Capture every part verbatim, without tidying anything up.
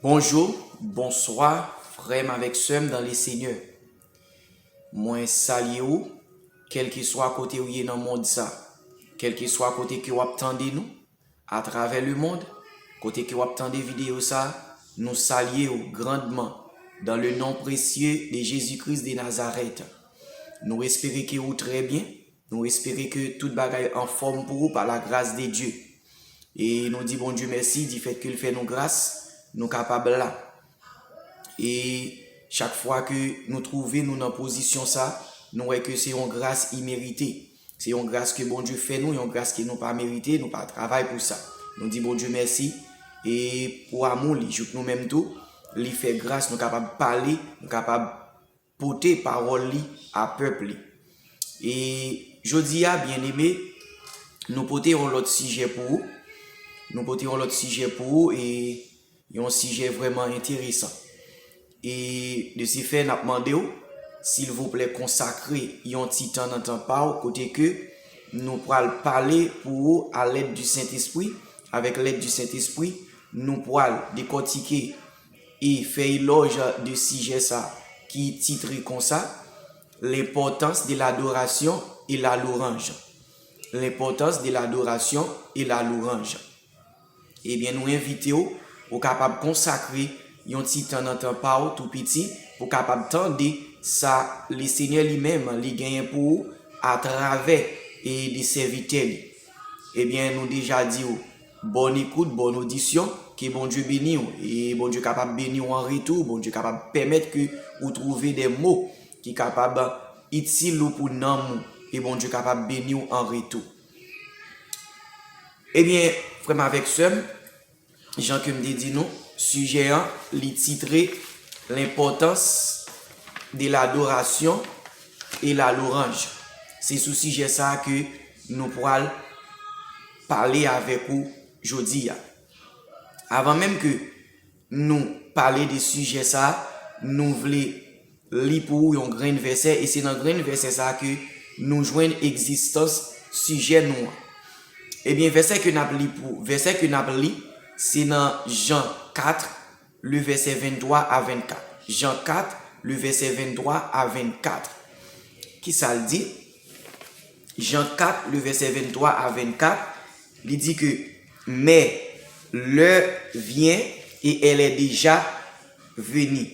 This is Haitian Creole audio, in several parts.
Bonjou, bonswa, frè m avèk sè m dan le Senyè. Mwen salye ou, kèlkeswa kote ou ye nan mond sa, kèlkeswa kote ke w ap tande nou, atravè lemond, kote ke w ap tande videyo sa, nou salye w grandman, dans le nom précieux de Jésus-Christ de Nazareth. Nou espere ke ou trè byen, nou espere ke tout bagay anfòm pou ou pa la gras de Dye. E nou di Bondye mèsi, difèt ke l fè nou gras, nou kapab la. E chak fwa ke nou twouve nou nan pozisyon sa, nou wè ke se yon gras imerite. Se yon gras ke Bondye fè nou, yon gras ke nou pa merite, nou pa travay pou sa. Nou di Bondye mèsi, e pou amou li, jouk nou menm tou, li fè gras, nou kapab pale, nou kapab pote pawòl li a pèp li. E jodi a, byeneme, nou pote yon lòt sijè pou ou. Nou pote yon lòt sijè pou ou, e yon sijè vrèman enteresan. E de se fè, n ap mande w, silvouplè, konsakre yon ti tan nan tan pa w, kote ke nou pral pale pou ou a lèd di Sentespri, avèk lèd di Sentespri, nou pral dekòtike e fè elòj de sijè sa ki titre konsa, L'importance de l'adoration et la louange. L'importance de l'adoration et la louange. Ebyen, nou envite w, ou kapab konsakre yon ti tan nan tan pa w tou piti, pou kapab tande sa Lesenyè li menm li genyen pou ou atravè e de sèvitè li. Ebyen, nou deja di w, bòn ekout, bòn odisyon, ke Bondye beni w, e Bondye kapab beni w an retou, Bondye kapab pèmèt ke ou twouve de mo ki kapab itil ou pou nanm ou, e Bondye kapab beni w an retou. Ebyen, frè m avèk sè m, jan ke m te di nou, sijè an, li titre L'importance de l'adoration et la louange. Se sou sijè sa a ke nou pral pale avèk ou jodi a. Avan menm ke nou pale de sijè sa a, nou vle li pou ou yon grenn vèsè, e se nan grenn vèsè sa a ke nou jwenn egzistans sijè nou an. Ebyen, vèsè ke n ap li pou, vèsè ke n ap li, se nan Jan kat, le vèsè venntwa a vennkat. Jan kat, le vèsè venntwa a vennkat. Kisa l di? Jan kat, le vèsè venntwa a vennkat, li di ke, mais l'heure vient et elle est déjà venue.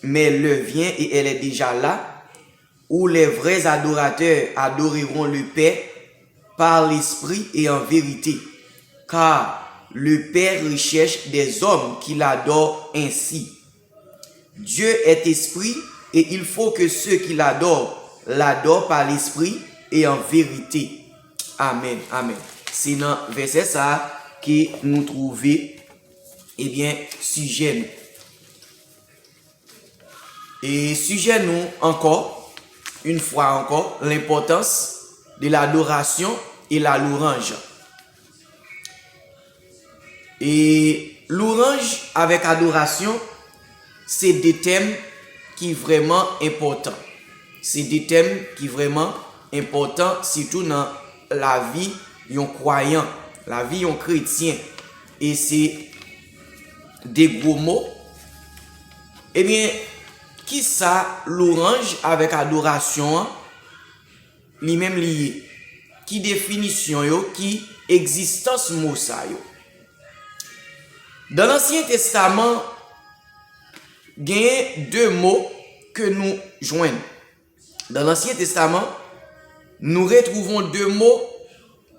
Mais l'heure vient et elle est déjà là, où les vrais adorateurs adoreront le Père par l'esprit et en vérité, car le Père recherche des hommes qui l'adorent ainsi. Dieu est esprit, et il faut que ceux qui l'adorent l'adorent par l'esprit et en vérité. Amèn, amèn. Se nan vèsè sa a ke nou twouve, ebyen, sijè nou. E sijè nou ankò, une fois encore, l'importance de l'adoration et la louange. E louanj avèk adorasyon, se de tèm ki vrèman enpòtan. Se de tèm ki vrèman enpòtan, sitou nan lavi yon kwayan, lavi yon kretyen. E se de gwo mo. Ebyen, kisa louanj avèk adorasyon an li menm li ye? Ki definisyon yo, ki egzistans mo sa yo? Dan Lansyen Testaman, genyen de mo ke nou jwenn. Dan Lansyen Testaman, nou retwouve de mo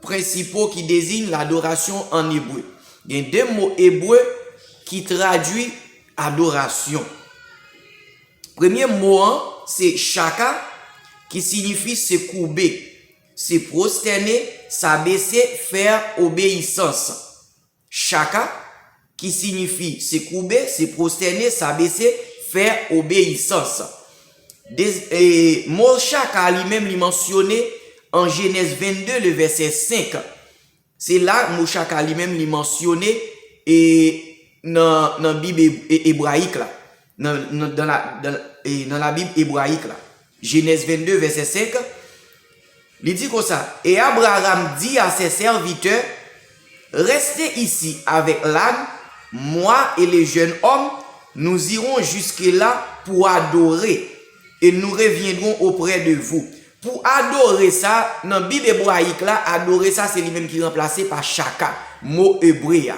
prensipo ki deziy ladorasyon an ebre. Gen de mo ebre ki tradui adorasyon. Premye mo an, se shaka, ki siyifi se koube, se pwostène, s'abaisser, faire obéissance. Shaka, ki siyifi se koube, se pwostène, s'abaisser, faire obéissance. De, e, mo shaka li menm li mansyone an Jenèz vennde, le vèsè senk. Se la mo shaka li menm li mansyone e nan, nan Bib e, e, ebrayik la. Nan, nan, dans la, dans, e, dans la Bible hébraïque la. Jenèz vennde, vèsè senk. Li di konsa, Et Abraham dit à ses serviteurs, Restez ici avec l'âne, moi et les jeunes hommes, nous irons jusque-là pour adorer, et nous reviendrons auprès de vous. Pou adore sa, nan Bib ebrayik la, adore sa se li menm ki ranplase pa chaka, mo ebre a.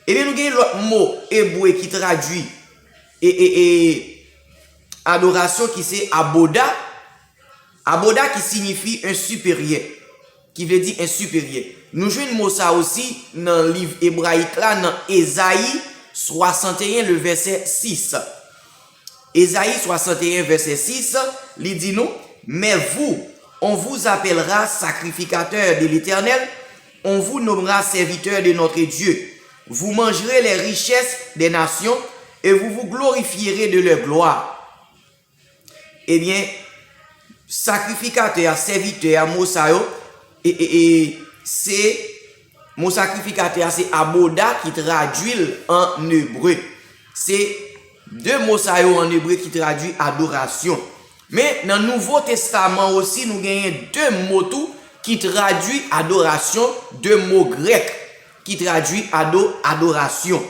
Ebyen, nou gen lòt mo ebre ki tradui e, e, e, adorasyon ki se aboda. Aboda ki siyifi un siperyè, ki vle di un siperyè. Nou jwenn mo sa osi nan liv ebrayik la, nan Ezayi swasanteyen, le vèsè sis. Ezayi swasanteyen, vèsè sis, li di nou, Mais vous, on vous appellera sacrificateur de l'Éternel, on vous nommera serviteur de notre Dieu. Vous mangerez les richesses des nations et vous vous glorifierez de leur gloire. Ebyen, sakrifikatè a, sèvitè a, mo sa yo, e, e, e, se, mo sakrifikatè a se aboda ki tradui l an ebre. Se de mo sa yo an ebre ki tradui adorasyon. Men nan Nouvo Testaman osi, nou genyen de mo tou ki tradui adorasyon, de mo grèk ki tradui ado, adorasyon.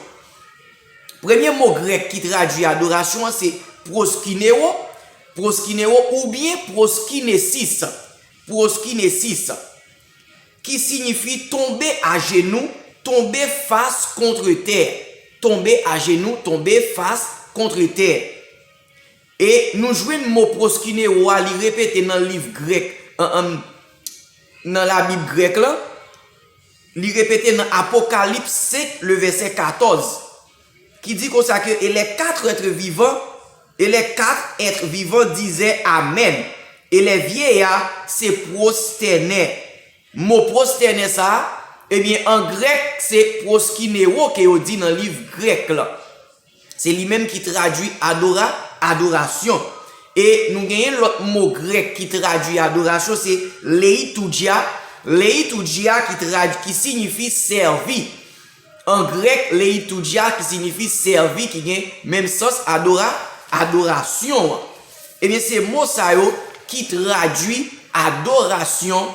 Premye mo grèk ki tradui adorasyon an se proskineo, proskineo oubyen proskinesis, proskinesis, ki siyifi tonbe ajenou, tonbe fas kont tè, tonbe ajenou, tonbe fas kont tè. E nou jwenn mo proskineo a, li repete nan liv grèk, an, an, nan Labib grèk la, li repete nan Apokalips senk, le vèsè katòz, ki di konsa ke, et les quatre êtres vivants, et les quatre êtres vivants disaient, Amen. Et les vieillards se prosternaient. Mo pwostène sa a, ebyen, an grèk, se proskineo ke yo di nan liv grèk la. Se li menm ki tradui adora, adorasyon. E nou genyen lòt mo grèk ki tradui adorasyon, se leitoudia. Leitoudia ki trad, ki siyifi sèvi. An grèk, leitoudia ki siyifi sèvi, ki gen menm sans adora, adorasyon an. Ebyen, se mo sa yo ki tradui adorasyon,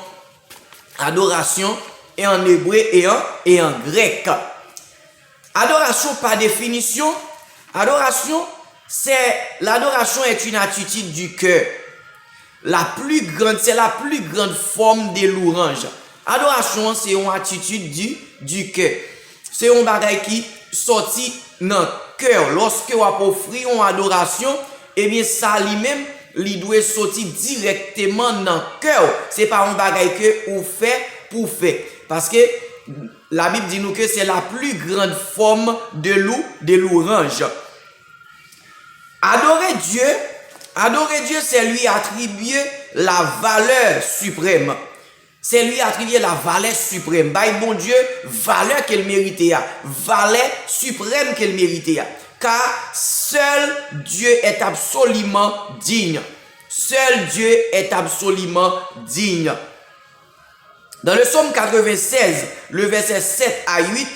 adorasyon, e an ebre, e an, e an grèk. Adoration, par définition, adoration, c'est, l'adoration est une attitude du cœur. La plus grande, c'est la plus grande forme de louange. Adorasyon an se yon atitid di, di kè. Se yon bagay ki sòti nan kè w. Lòske w ap ofri yon adorasyon, ebyen sa li menm, li dwe sòti dirèkteman nan kè w. Se pa yon bagay ke ou fè pou fè. Paske Labib di nou ke c'est la plus grande forme de lou, de louange. Adorer Dieu, adorer Dieu, c'est lui attribuer la valeur suprême. C'est lui attribuer la valeur suprême. Bay Bondye valè ke l merite a, valè siprèm ke l merite a. Car seul Dieu est absolument digne. Seul Dieu est absolument digne. Dans le psaume quatre-vingt-seize, le verset sept à huit,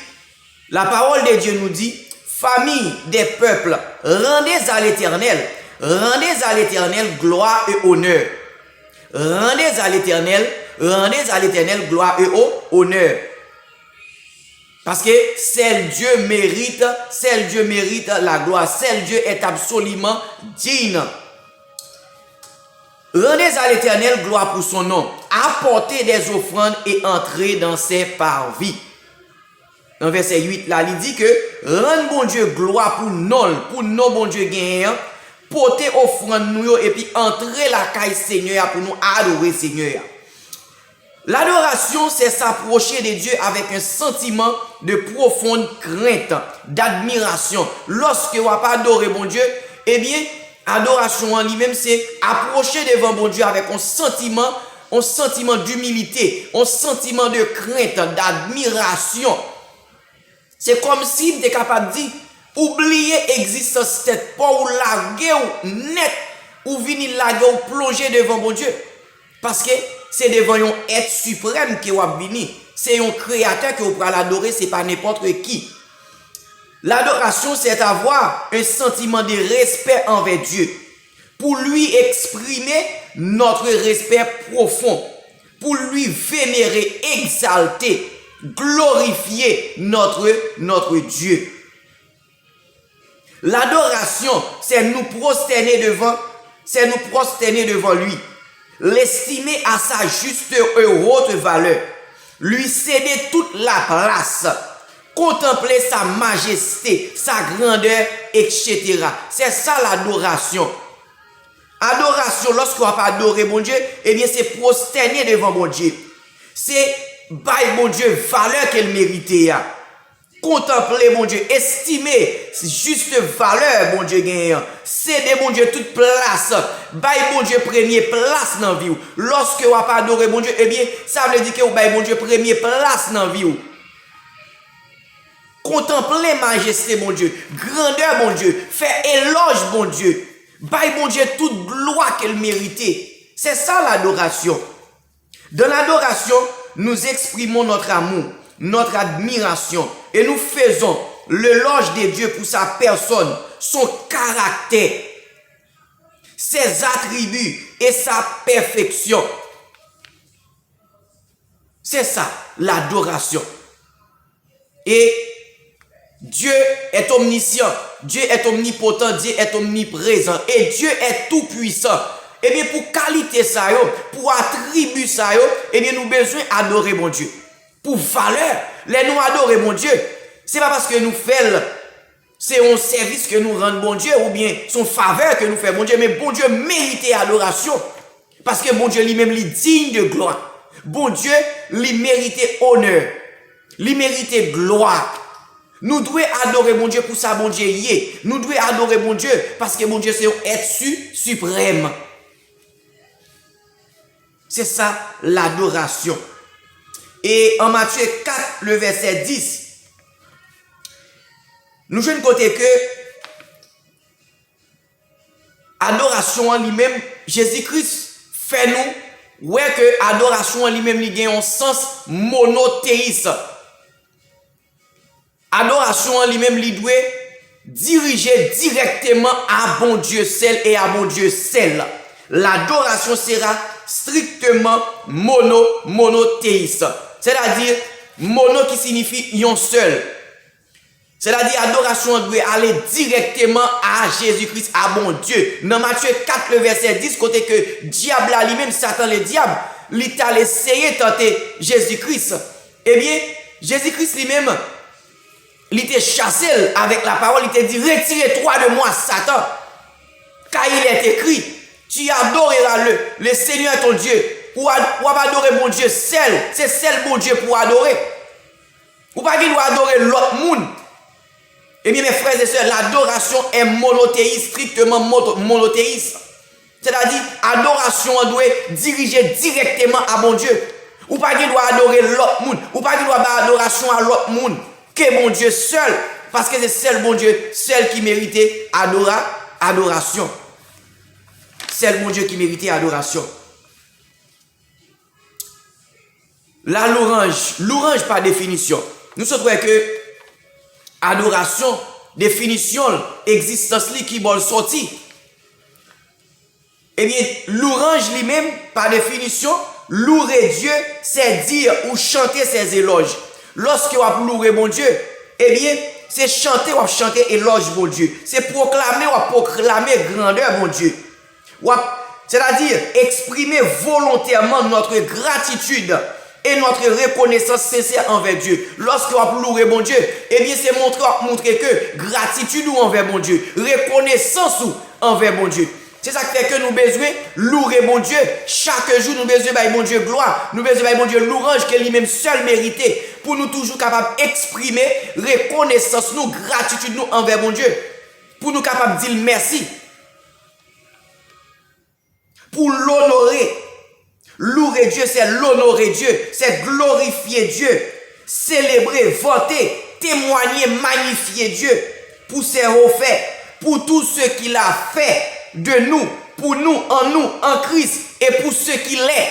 la parole de Dieu nous dit, famille des peuples, rendez à l'Éternel, rendez à l'Éternel gloire et honneur. Rendez à l'Éternel, rendez à l'Éternel gloire et ho-, honneur. Parce que seul Dieu mérite, seul Dieu mérite la gloire, seul Dieu est absolument digne. Rendez à l'Éternel gloire pour son nom. Apportez des offrandes et entrez dans ses parvis. Nan vèsè uit la, li di ke rann Bondye glwa pou non l, pou non Bondye genyen an, pote ofrann nou yo epi antre lakay Senyè a pou nou adore Senyè a. L'adoration, c'est s'approcher de Dieu avec un sentiment de profonde crainte, d'admiration. Lòske w ap adore Bondye, ebyen, adorasyon an li menm se apwoche devan Bondye avèk yon santiman, yon santiman dimilite, yon santiman de krent, d'admirasyon. Se kòmsi m te kapab di, ou bliye egzistans tèt pa w, ou lage w nèt, ou vini lage w plonje devan Bondye. Paske se devan yon èt siprèm ke w ap vini. Se yon kreyatè ke w pral adore, se pa nenpòt ki. L'adoration, c'est avoir un sentiment de respect envers Dieu. Pour lui exprimer notre respect profond. Pour lui vénérer, exalter. Glorifier notre, notre Dieu. L'adoration, c'est nous prosterner devant, c'est nous prosterner devant lui, l'estimer à sa juste et haute valeur, lui céder toute la place, contempler sa majesté, sa grandeur, et cetera. C'est ça l'adoration. Adorasyon, lòske w ap adore Bondye, ebyen, se pwostène devan Bondye. Se bay Bondye valè ke l merite a. Kontanple Bondye, estime jis valè Bondye genyen an. Sede Bondye tout plas. Bay Bondye premye plas nan vi w. Lòske w ap adore Bondye, ebyen, sa vle di ke w bay Bondye premye plas nan vi w. Kontanple majeste Bondye, grandè Bondye, fè elòj Bondye, bay Bondye tout glwa ke l merite. C'est ça l'adoration. Dans l'adoration, nous exprimons notre amour, notre admiration, et nous faisons l'éloge de Dieu pour sa personne, son caractère, ses attributs et sa perfection. C'est ça, l'adoration. Et Dieu est omniscient, Dieu est omnipotent, Dieu est omniprésent et Dieu est tout-puissant. Ebyen, pou kalite sa yo, pou atribi sa yo, ebyen, nou bezwen adore Bondye. Pou valè, lè nou adore Bondye, se pa paske nou fè l, se yon sèvis ke nou rann Bondye oubyen se yon favè ke nou fè Bondye, men Bondye merite adorasyon. Paske Bondye li menm li diy de glwa. Bondye li merite onè. Li merite glwa. Nou dwe adore Bondye pou sa Bondye ye. Nou dwe adore Bondye paske Bondye se yon èt si, siprèm. C'est ça l'adoration. E an Matye kat, le vèsè dis, nou jwenn kote ke adorasyon an li menm, Jezi Kris fè nou wè ke adorasyon an li menm li gen yon sans monoteyis. Adorasyon an li menm li dwe dirije dirèkteman à Bondye sèl et à Bondye sèl. L'adoration sera strictement mono, monothéiste. Sètadi, mono ki siyifi yon sèl. Sètadi, adorasyon an dwe ale dirèkteman à Jésus-Christ, à Bondye. Nan Matye kat, le vèsè dis, kote ke dyab la li menm, Satan le dyab, li t al eseye tante Jezi Kris. Ebyen, Jezi Kris li menm, li te chase l avèk lapawòl, li te di, retire toi de moi, Satan, car il est écrit, tu adoreras le, le Seigneur ton Dieu. Ou a, w ap adore Bondye sèl, se sèl Bondye pou w adore. Ou pa gen dwa adore lòt moun. Ebyen, mes frères et sœurs, l'adoration est monothéiste, strictement moto-, monothéiste. Sètadi, adorasyon an dwe dirije dirèkteman a Bondye. Ou pa gen dwa adore lòt moun. Ou pa gen dwa bay adorasyon a lòt moun ke Bondye sèl, paske se sèl Bondye sèl ki merite adora-, adorasyon. Sèl Bondye ki merite adorasyon. La louange, louange pa definisyon. Nou sot wè ke adorasyon, definisyon l, egzistans li, ki bò l sòti. Ebyen, louange li menm, pa definisyon, louer Dieu, c'est dire ou chanter ses éloges. Lòske w ap louwe Bondye, ebyen, se chante w ap chante elòj Bondye. Se pwoklame w ap pwoklame grandè Bondye. W ap, sètadi, eksprime volontèman notre gratitude et notre reconnaissance sincère envers Dieu. Lòske w ap louwe Bondye, ebyen, se montre w ap montre ke gratitid ou anvè Bondye, rekonesans ou anvè Bondye. Se sa k fè ke nou bezwen louwe Bondye chak jou, nou bezwen bay Bondye glwa, nou bezwen bay Bondye louanj ke li menm sèl merite, pou nou toujou kapab eksprime rekonesans nou, gratitid nou anvè Bondye, pou nou kapab di l mèsi. Pou l onore. Louer Dieu, c'est l'honorer Dieu, c'est glorifier Dieu, célébrer, vanter, témoigner, magnifier Dieu pour ses hauts faits, pour tout ce qu'il a fait de nous, pour nous, en nous, en Christ, et pour ce qu'il est.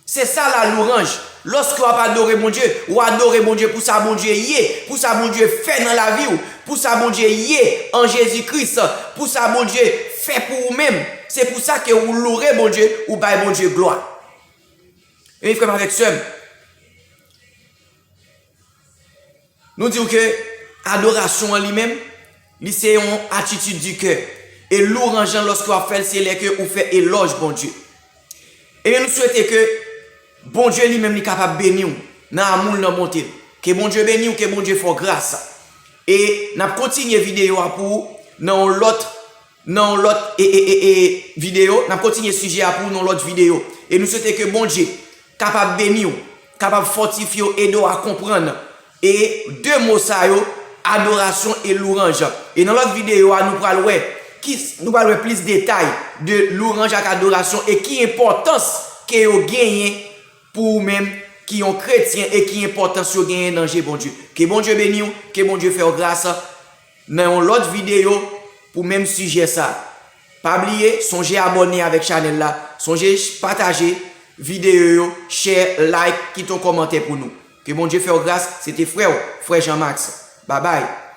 C'est ça la louange. Lòske w ap adore Bondye, w adore Bondye pou sa Bondye ye, pou sa Bondye fè nan lavi w, pou sa Bondye ye an Jezi Kris, pou sa Bondye fè pou ou menm. Se pou sa ke ou louwe Bondye, ou bay Bondye glwa. Ebyen, frè m avèk sè m, Nou di w ke adorasyon an li menm, li se yon atitid di kè. E louranj lan, lòske w ap fè l, se lè ke ou fè elòj Bondye. Ebyen, nou swete ke Bondye li menm li kapab beni w nan amou l, nan bonte l. Ke Bondye beni w, ke Bondye fè w gras. E n ap kontinye videyo a pou ou nan yon lòt, nan yon lòt e, e, e, e, videyo. N ap kontinye sijè a pou ou nan yon lòt videyo. E nou swete ke Bondye kapab beni w, kapab fòtifye w, ede w a konprann. E de mo sa yo, adorasyon e louranj. E nan lòt videyo a, nou pral wè ki, nou pral wè plis detay de louranj ak adorasyon e ki enpòtans ke yo genyen pou ou menm ki yon kretyen e ki enpòtans yo genyen nan je Bondye. Ke Bondye beni w, ke Bondye fè w gras nan yon lòt videyo pou menm sijè sa. Pa bliye, sonje abòne avèk chanèl la, sonje pataje videyo yo, share, like, kite yon kòmantè pou nou. Ke Bondye fè w gras, se te frè w, frè Jean Max. Babay.